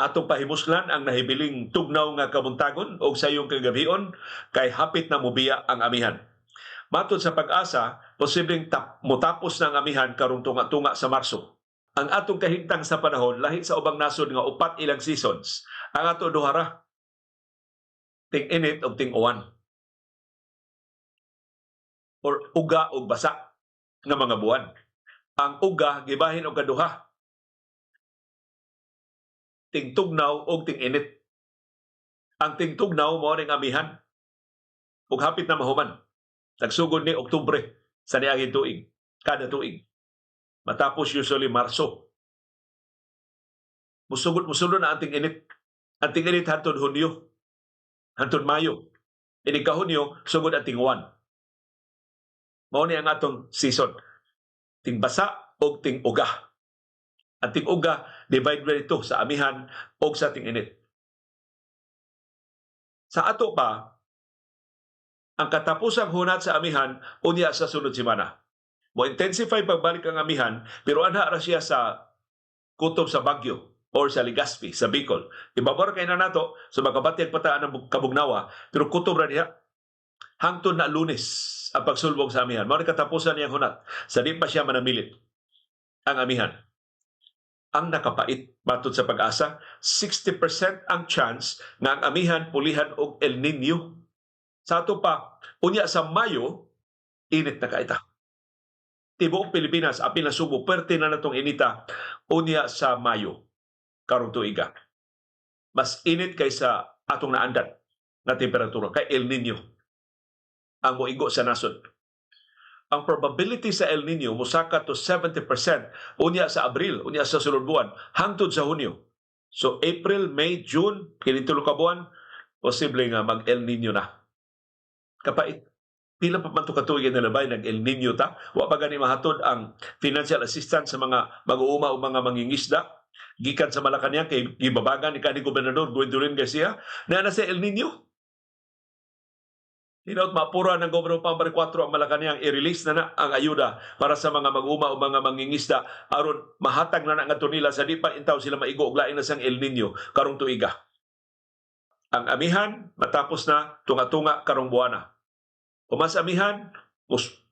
Atong pahimuslan ang nahibiling tugnaw nga kabuntagon og sayong kagabion kay hapit na mobiya ang amihan. Matod sa Pag-asa, posibleng motapos na ang amihan karong tunga-tunga sa Marso. Ang atong kahimtang sa panahon lahi sa ubang nasod nga upat ilang seasons. Ang ato duha ra. Ting-init og ting-uwan. Or uga og basa nga mga buwan. Ang uga gibahin og kaduha. Ting-tugnaw og ting-init. Ang ting-tugnaw mao ning amihan. Ug hapit na mahuman. Nagsugod ni Oktubre sa niaging tuig, kada tuig. Matapos usually Marso. Musugod musulod na ang ting-init. Ang ting-init hantod Hunyo. Hantod Mayo. Inig ka Hunyo, sugod ang ting-uwan. Mao ni ang atong season. Ting-basa og ting-uga. Ang ting-uga, divide ba ito sa amihan og sa ting-init. Sa ato pa, ang katapusang hunat sa amihan unya sa sunod semana. Mo intensify pagbalik ang amihan, pero anha ra siya sa kutob sa Baguio or sa Legazpi, sa Bicol. Ibabaw kay na nato so makabatyag pa ta ang kabugnawa, pero kutob ra diha. Hangtod na Lunes ang pagsulbong sa amihan. Mao ni katapusan niyang hunat. Sa di pa siya manamilit ang amihan. Ang nakapait matod sa Pag-asa, 60% ang chance nga ang amihan pulihan og El Nino. Sa ato pa, unya sa Mayo, init na kaita. Tibuok Pilipinas, apil na Subo, perte na natong inita unya sa Mayo, karong tuiga. Mas init kaysa atong naandan na temperatura kay El Nino ang moigo sa nasod. Ang probability sa El Nino mosaka to 70% unya sa Abril, unya sa sulod buwan, hangtod sa Hunyo. So April, May, June, kini tulo ka buwan, posible nga mag El Nino na. Kapait. Pila pa man to ka tuig nalabay nag El Nino ta. Wa pa gani mahatod ang financial assistance sa mga mag-uuma o mga mangingisda gikan sa Malacañang kay gibabagan ni kanhi Gobernador Gwendolyn Garcia na na sa El Nino. Hinaut maapura ng Gobyerno Pambari 4 ang Malacañang i-release na na ang ayuda para sa mga mag-uma o mga mangingisda aron mahatag na na ngadto nila sa di pa intaw sila maigo og lain na sang El Nino karong tuiga. Ang amihan matapos na tunga-tunga karong buwana. Human sa amihan,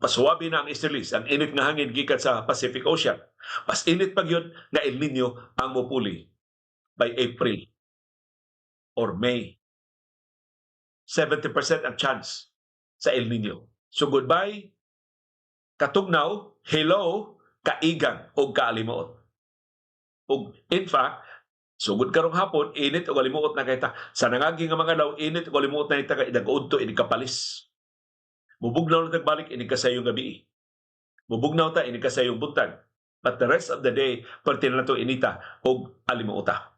pasuwabi na ang easterlies, ang init nga hangin gikan sa Pacific Ocean. Mas init pa gyud nga El Nino ang mopuli by April or May. 70% ang chance sa El Nino. So goodbye, katugnaw, hello, kaigang o kaalimuot. Ug in fact, sugod karong hapon, init o alimuot na kay ta. Sa nangagi nga mga adlaw, init o alimuot na kita kay nag-udto inig kapalis. Mubugnaw na tagbalik inig kasayong gabi. Mubugnaw ta inig kasayong buntag. But the rest of the day, perti na to inita og alimuota.